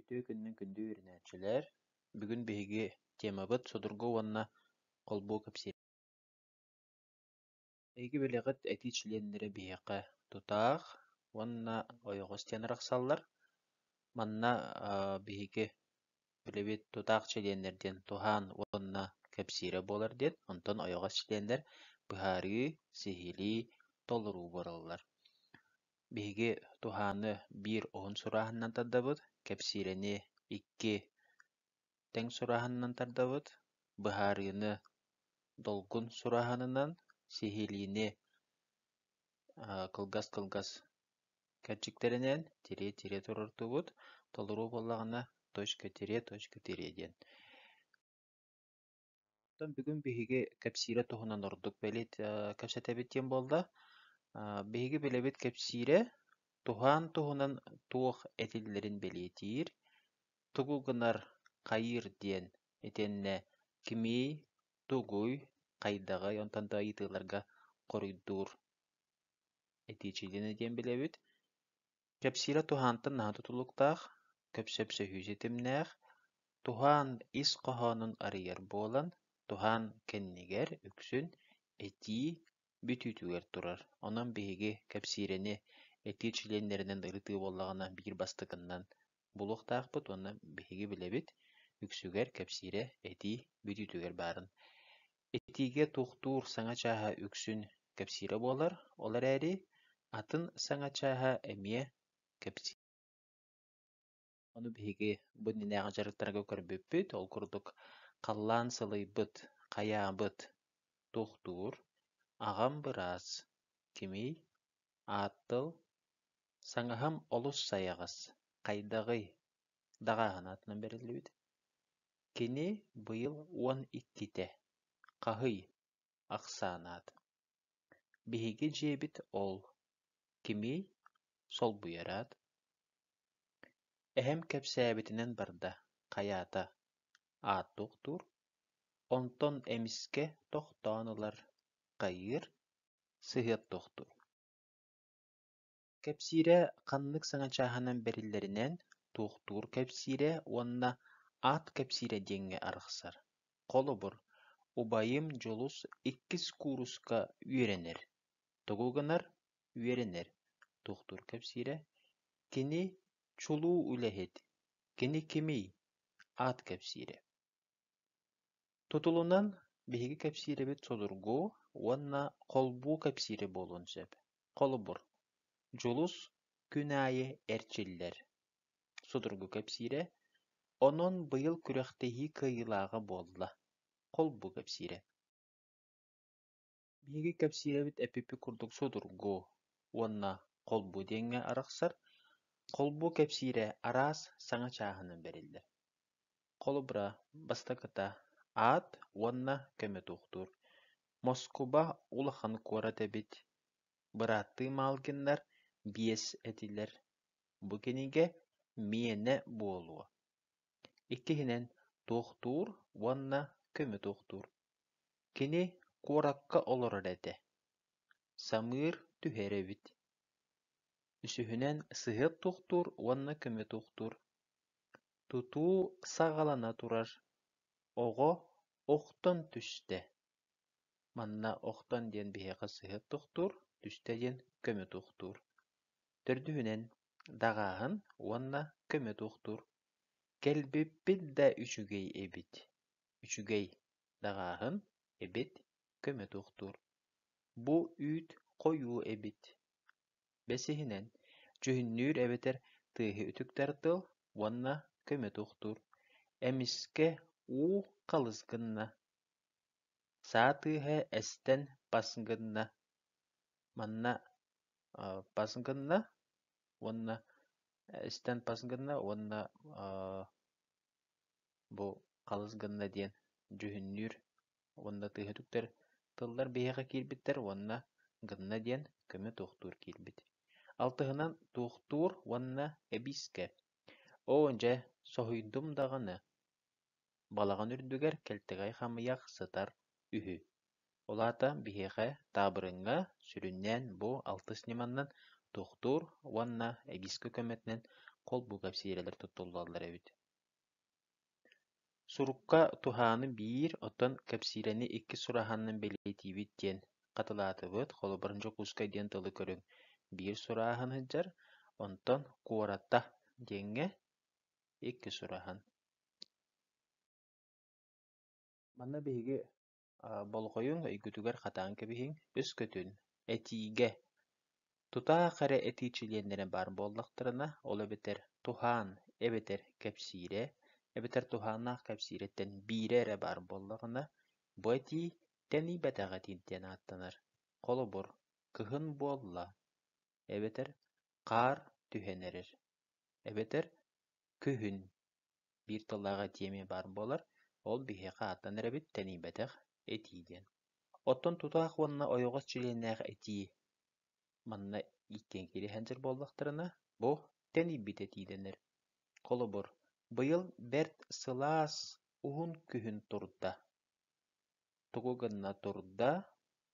Үтүө күнүнэн күндү үөрэнээччилэр! Бүгүн биһиги темабыт судургу уонна холбуу кэпсиир. Эһиги билэҕит этии чилиэннэрэ биһиэхэ тутаах уонна ойоҕос диэн арахсаллар. Манна биһиги билэбит тутаах чилиэннэр диэн туһаан уонна кэпсиирэ буолар диэн, онтон ойоҕос чилиэннэр быһаарыы, сиһилии, толоруу буолаллар. Биһиги туһааны биир уһун сурааһынынан тардабыт, кэпсиирэни икки тэҥ сурааһынынан тардабыт, быһаарыыны долгун сурааһынынан, сиһилиини кылгас-кылгас кэрчиктэринэн тириэ-тириэ туруортуубут, толоруу буоллаҕына точка тириэ, точка тириэ диэн. Оттон бүгүн биһиги кэпсиирэ туһунан ордук бэлиэт кэпсэтэбит диэн буолла. Биһиги билэбит кэпсиирэ туһаан туһунан туох этиллэрин бэлиэтиир, тугу гынар, хайыыр диэн итиэннэ кимий, тугуй, хайдаҕый онтон да ыйытыыларга хоруйдуур этиичилиэнэ диэн билэбит. Кэпсиирэ туһаантан наһаа тутулуктаах, көпсөпсөһүү ситимнээх, туһаан ис хоһоонун арыйар буолан, туһаан кэннигэр үксүн этии бүтүүтүгэр турар. Онон биһиги кэпсиирэни этии чилиэннэринэн ырытыы буоллаҕына биир бастакыннан булуохтаахпыт уонна биһиги билэбит, үксүгэр кэпсиирэ этии бүтүүтүгэр баарын. Этиигэ туохтуур саҥа чааһа үксүн кэпсиирэ буолар, ол эрээри атын саҥа чааһа эмиэ кэпсиир. Ону биһиги бу иннинээҕи дьарыктарга көрбүппүт, ол курдук халлаан сылыйбыт, хайаабыт, туохтуур, аҕам быраас, кимий, аат тыл, саҥаһым олус сайаҕас, хайдаҕый, даҕааһын аатынан бэриллибит. Кини быйыл 12-тэ, хаһый, ахсаан аат. Биһиги дьиэбит ол, кимий, солбуйар аат. Эһэм кэпсээбитинэн барда, хайаата, аат туохтуур, онтон эмискэ тохтоон ылар, хайыыр, сыһыат туохтуур. Кэпсиирэ ханнык саҥа чааһынан бэриллэринэн туохтуур кэпсиирэ уонна аат кэпсиирэ диэҥҥэ арахсар. Холобур, убайым Дьулус иккис кууруска үөрэнэр. Тугу гынар? Үөрэнэр. Туохтуур кэпсиирэ. Кини чулуу үлэһит. Кини кимий? Аат кэпсиирэ. Тутулунан биһиги кэпсиирэбит судургу уонна холбуу кэпсиирэ буолуон сөп. Холобур, Дьулус күн аайы эрчиллэр. Судургу кэпсиирэ, онон быйыл күрэхтэһии кыайыылааҕа буолла. Холбуу кэпсиирэ. Биһиги кэпсиирэбит эппиппит курдук судургу уонна холбуу диэҥҥэ арахсар. Холбуу кэпсиирэ араас саҥа чааһынан бэриллэр. Холобура, бастакыта аат уонна көмө туохтуур. Москуба улахан куорат эбит. Бырааттыы Малгиннар биэс этилэр. Бу кинигэ миэнэ буолуо. Иккиһинэн, туохтуур уонна көмө туохтуур. Кини куоракка олорор этэ, самыыр түһэр эбит. Үсүһүнэн, сыһыат туохтуур уонна көмө туохтуур. Тутуу саҕалана турар, оҕо охтон түстэ. Манна охтон диэн биһиэхэ сыһыат туохтуур, түстэ диэн көмө туохтуур. Төрдүһүнэн, даҕааһын уонна көмө туохтуур. Кэлбиппит да үчүгэй эбит, үчүгэй даҕааһын эбит, көмө туохтуур. Бу үүт хойуу эбит. Бэсиһинэн, дьүһүннүүр эбэтэр тыаһы үтүктэр тыл уонна көмө туохтуур. Эмискэ уу халыс гынна, саа тыаһа эстэн пас гынна. Манна пас гынна уонна эстэн пас гынна уонна бу халыс гынна диэн дьүһүннүүр уонна тыаһы үтүктэр тыллар биһиэхэ киирбиттэр уонна гынна диэн көмө туохтуур киирбит. Алтыһынан туохтуур уонна эбиискэ. Оо, дьэ, соһуйдум даҕаны. Балаҕан үрдүгэр кэлтэгэй хамыйах сытар үһү. Ол аата биһиэхэ таабырыҥҥа сүрүннээн бу алтыс ньыманнан туохтуур уонна эбиискэ көмөтүнэн. Холбуу кэпсиирэлэр туттуллаллар эбит. Сурукка туһааны биир, оттон кэпсиирэни икки сураһанан бэлиэтиибит диэн хатылаатыбыт. Холобур, Дьокуускай диэн тылы көрүҥ. Биир сурааһын сылдьар, онтон куората диэҥҥэ икки сураһан. Манна биһиги болҕойуҥ, өйгүтүгэр хатаан кэбиһиҥ, өскөтүн этиигэ тутаах эрэ этии чилиэннэрэ баар буоллахтарына, ол эбэтэр туһаан эбэтэр кэпсиирэ, эбэтэр туһааннаах кэпсиирэттэн биирэ эрэ баар буоллаҕына, бу этии тэнийбэтэх этии диэн ааттанар. Холобур, кыһын буолла, эбэтэр хаар түһэн эрэр, эбэтэр күһүн биир тыллаах этии эмиэ баар буолар, ол биһиэхэ ааттанар эбит тэнийбэтэх этии диэн. Оттон тутаах уонна ойоҕос чилиэннээх этии манна иккиэн киирэ сылдьар буоллахтарына, бу тэнийбит этии дэнэр. Холобур, быйыл бэрт сылаас уһун күһүн турда. Тугу гынна турда,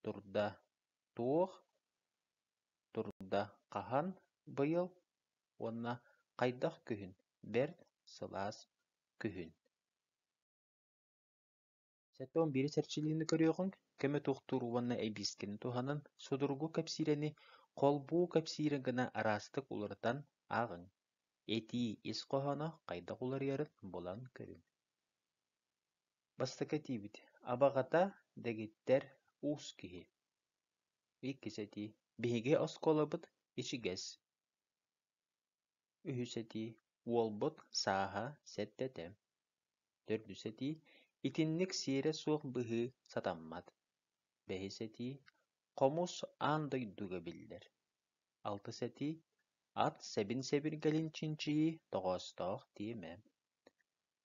турда туох, турда хаһан быйыл уонна хайдах күһүн бэрт сылаас күһүн. 71 эрчиллиини көрүөҕүҥ, көмө туохтуур уонна эбиискэни туһанан судургу кэпсиирэни холбуу кэпсиирэ гына араастык уларытан ааҕыҥ. Этии ис хоһооно хайдах уларыйарын булан көрүҥ. Бастакы этиибит: абаҕата дэгиттэр уус киһи. Иккис этии: биһиги оскуолабыт ичигэс. Үһүс этии: уолбут сааһа сэттэтэ. Төрдүс этии: итинник сиэрэ суох быһыы сатаммат. Бэһис этии: хомус аан дойдуга биллэр. Алтыс этии: ат сэбин-сэбиргэлин чинчийии тоҕоостоох тиэмэ.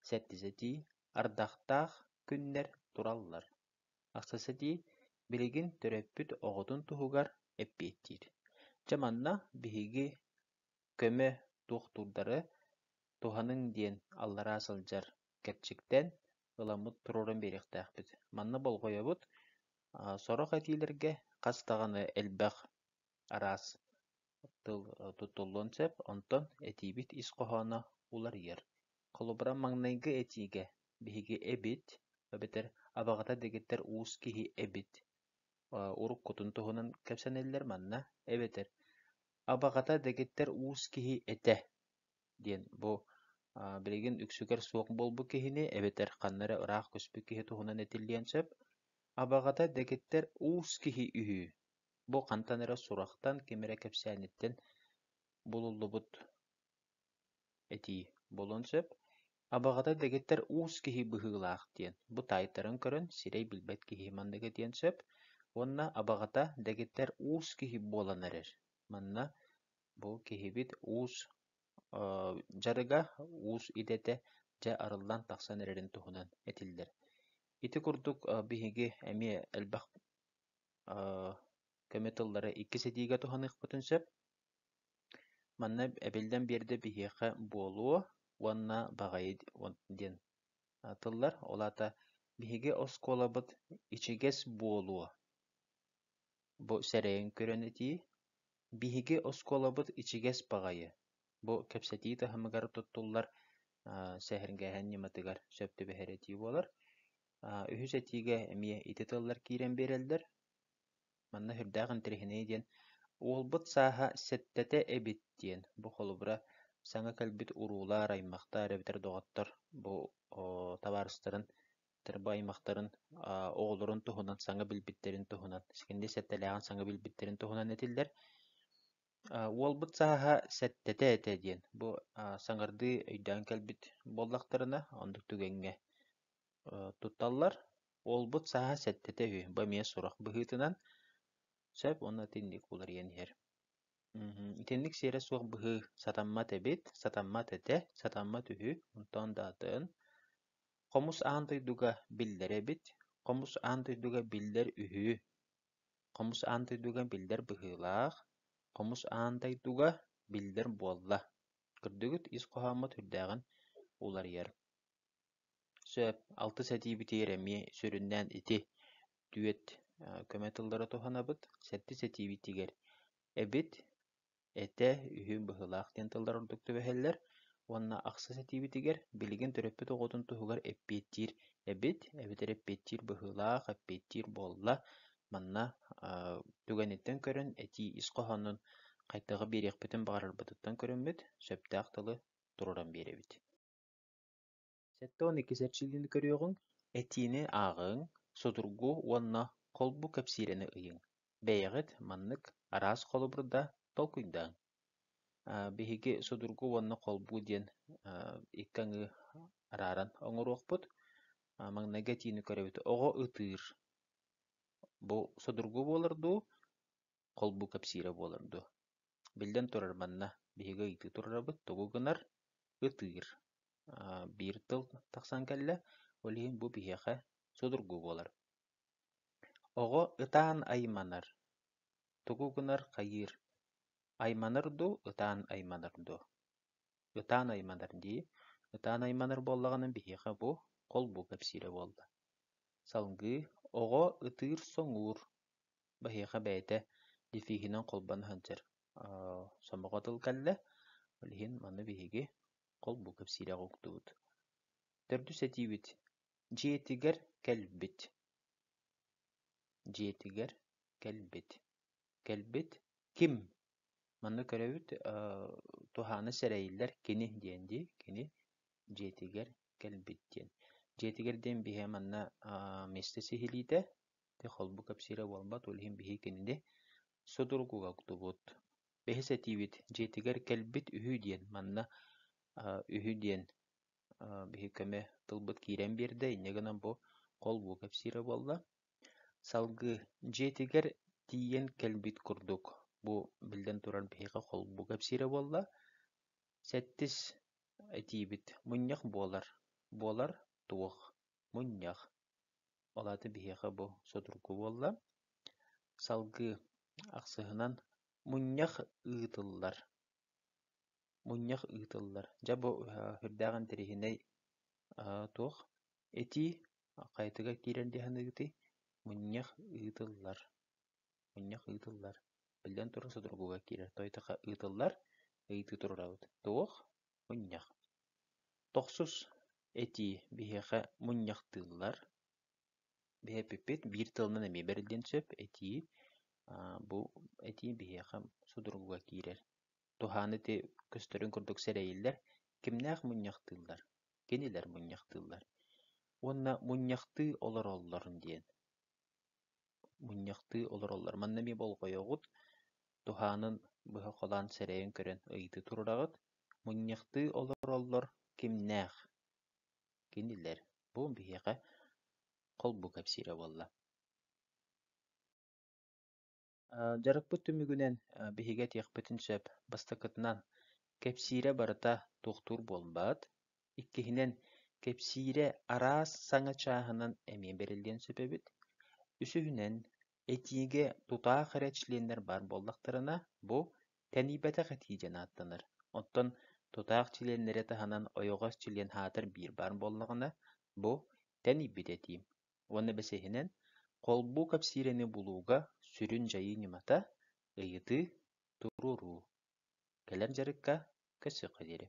Сэттис этии: ардахтаах күннэр тураллар. Ахсыс этии: билигин төрөппүт оҕотун туһугар эппиэттиир. Дьэ манна биһиги көмө туохтуурдары туһаныҥ диэн аллараа сылдьар кэрчиктэн ыламмыт туруоран биэриэхтээхпит. Манна болҕойобут, сорох этиилэргэ хас даҕаны элбэх араас тыл туттуллуон сөп, онтон этиибит ис хоһооно уларыйар. Холобура, маҥнайгы этиигэ биһиги эбит, эбэтэр абаҕата дэгиттэр уус киһи эбит, уруккутун туһунан кэпсэнэллэр манна, эбэтэр абаҕата дэгиттэр уус киһи этэ диэн бу билигин үксүгэр суох буолбут киһини эбэтэр ханна эрэ ыраах көспүт киһи туһунан этиллиэн сөп. Абаҕата дэгиттэр уус киһи үһү. Бу хантан эрэ сурахтан, ким эрэ кэпсээниттэн булуллубут этии буолуон сөп. Абаҕата дэгиттэр уус киһи быһыылаах диэн. Бу таайтаран көрөн сирэй билбэт киһи маннык этиэн сөп. Уонна абаҕата дэгиттэр уус киһи буолан эрэр. Манна бу киһибит уус дьарыга, уус идэтэ дьэ арыллан тахсан эрэрин туһунан этиллэр. Ити курдук биһиги эмиэ элбэх көмө тыллары иккис этиигэ туһаныахпытын сөп. Манна эбиллэн биэрдэ биһиэхэ буолуо уонна баҕайы диэн тыллар. Ол аата биһиги оскуолабыт ичигэс буолуо. Бу сэрэйэн көрөн этии. Биһиги оскуолабыт ичигэс баҕайы. Бу кэпсэтии таһымыгар туттуллар сэһэргээһин ньыматыгар сөп түбэһэр этии буолар. Үһүс этиигэ эмиэ ити тыллар киирэн биэрэллэр. Манна сүрдээх интэриэһинэй диэн уолбут сааһа сэттэтэ эбит диэн бу холобура саҥа кэлбит уруулар, аймахтар эбэтэр доҕоттор бу табаарыстарын бу аймахтарын оҕолорун туһунан саҥа билбиттэрин туһунан, сикинди сэттэлээҕин саҥа билбиттэрин туһунан этиллэр. Уолбут сааһа сэттэтэ этэ диэн бу саҥардыы өйдөөн кэлбит буоллахтарына, оннук түгэҥҥэ тутталлар. Уолбут сааһа сэттэтэ үһү, бу эмиэ сурах быһыытынан сөп уонна итинник уларыйан иһэр. Итинник сиэрэ суох быһыы сатаммат эбит, сатаммат этэ, сатаммат үһү, онтон да атын. Хомус аан дойдуга биллэр эбит, хомус аан дойдуга биллэр үһү. Хомус аан дойдуга биллэр быһыылаах, хомус аан дойдуга биллэр буолла. Көрдүгүт, ис хоһооммут үрдээҕин уларыйар. Сөп, алтыс этиибитигэр эмиэ сүрүннээн ити түөрт көмө тыллары туһанабыт. Сэттис этиибитигэр эбит. Этэ, үһү, быһыылаах диэн тыллар ордук түбэһэллэр уонна ахсыс этиибитигэр билигин төрөппүт оҕотун туһугар эппиэттиир эбит, эбэтэр эппиэттиир быһыылаах, эппиэттиир буолла. Манна түгэниттэн көрөн этии ис хоһоонун хайдаҕы биэриэхпитин баҕарарбытыттан көрөммүт, сөптөөх тылы туруоран биэрэбит. 72 эрчиллиини көрүөҕүҥ, этиини ааҕыҥ, судургу уонна холбуу кэпсиирэни ыйыҥ. Бэйэҕит маннык араас холобурда толкуйдааҥ. Биһиги судургу уонна холбуу диэн икки аҥыы арааран оҥоруохпут. Маҥнайгы этиини көрөбүт. Оҕо ытыыр. Бу судургу буолар дуу, холбуу кэпсиирэ буолар дуу? Биллэн турар, манна биһиги ыйытыы турарабыт. Тугу гынар? Ытыыр. Биир тыл тахсан кэллэ, ол иһин бу биһиэхэ судургу буолар. Оҕо ытаан айманар. Тугу гынар хайыыр? Айманар дуу, ытаан айманар дуу? Ытаан айманар дии. Ытаан айманар буоллаҕына биһиэхэ бу холбуу кэпсиирэ буолла. Салгыы оҕо ытыыр-соҥуур. Биһиэхэ бэйэтэ дефиһинэн холбоно сылдьар сомоҕо тыл кэллэ. Ол иһин маны биһиги холбуу кэпсиирэҕэ уктубут. Төрдүс этиибит дьиэтигэр кэлбит. Дьиэтигэр кэлбит. Кэлбит ким? Манна көрөбүт туһаана сэрэйиллэр кини диэн дии. Кини дьиэтигэр кэлбит диэн. Дьиэтигэр диэн биһи манна миэстэ сиһилиитэ ити холбуу кэпсиирэ буолбат, ол иһин биһи кинини судургуга уктубут. Бэһис этиибит дьиэтигэр кэлбит үһү диэн манна үһү диэн биһи көмө тылбыт киирэн биэрдэ, инньэ гынан бу холбуу кэпсиирэ буолла. Салгыы дьиэтигэр тиийэн кэлбит курдук бу биллэн турар биһиэхэ холбуу кэпсиирэ буолла. Сэттис этиибит мунньах буолар, буолар туох, мунньах. Ол аата биһиэхэ бу судургу буолла. Салгыы ахсыһынан мунньах ыытыллар. Мунньах ыытыллар. Дьэ бу сүрдээх интэриэһинэй туох этии хайатыгар киирэр дии саныыгытый? Мунньах ыытыллар. Мунньах ыытыллар. Биллэн турар судургуга киирэр. Тойтоха ыытыллар, ыйытыы туруорабыт. Туох? Мунньах. Тохсус этии биһиэхэ мунньахтыыллар. Биһи эппиппит биир тылынан эмиэ бэриллиэн сөп. Этии бу этии биһиэхэ судургуга киирэр. Туһаан ити көстөрүн курдук сэрэйиллэр. Кимнээх мунньахтыыллар? Кинилэр мунньахтыыллар. Уонна мунньахтыы олороллор диэн. Мунньахтыы олороллор. Манна эмиэ болҕойоҕут. Туһаанын быһа холоон сэрэйэн көрөн ыйытыы туруораҕыт. Мунньахтыы олороллор кимнээх? Кинилэр. Бу биһиэхэ холбуу кэпсиирэ буолла. Дьарыкпыт түмүгүнэн биһиги этиэхпитин сөп. Бастакытынан, кэпсиирэ барыта туохтуур буолбат. Иккиһинэн, кэпсиирэ араас саҥа чааһынан эмиэ бэриллиэн сөп эбит. Үсүһүнэн, этиигэ тутаах эрэ чилиэннэр баар буоллахтарына, бу тэнийбэтэх этии диэн ааттанар. Оттон тутаах чилиэннэри таһынан ойоҕос чилиэн аатар биир баар буоллаҕына, бу тэнийбит этии. Уонна бэсиһинэн, холбуу кэпсиирэни булууга сүрүн дьайыы ньымата – ыйытыы, туруоруу. Кэлэр дьарыкка көрсүөххэ диэри.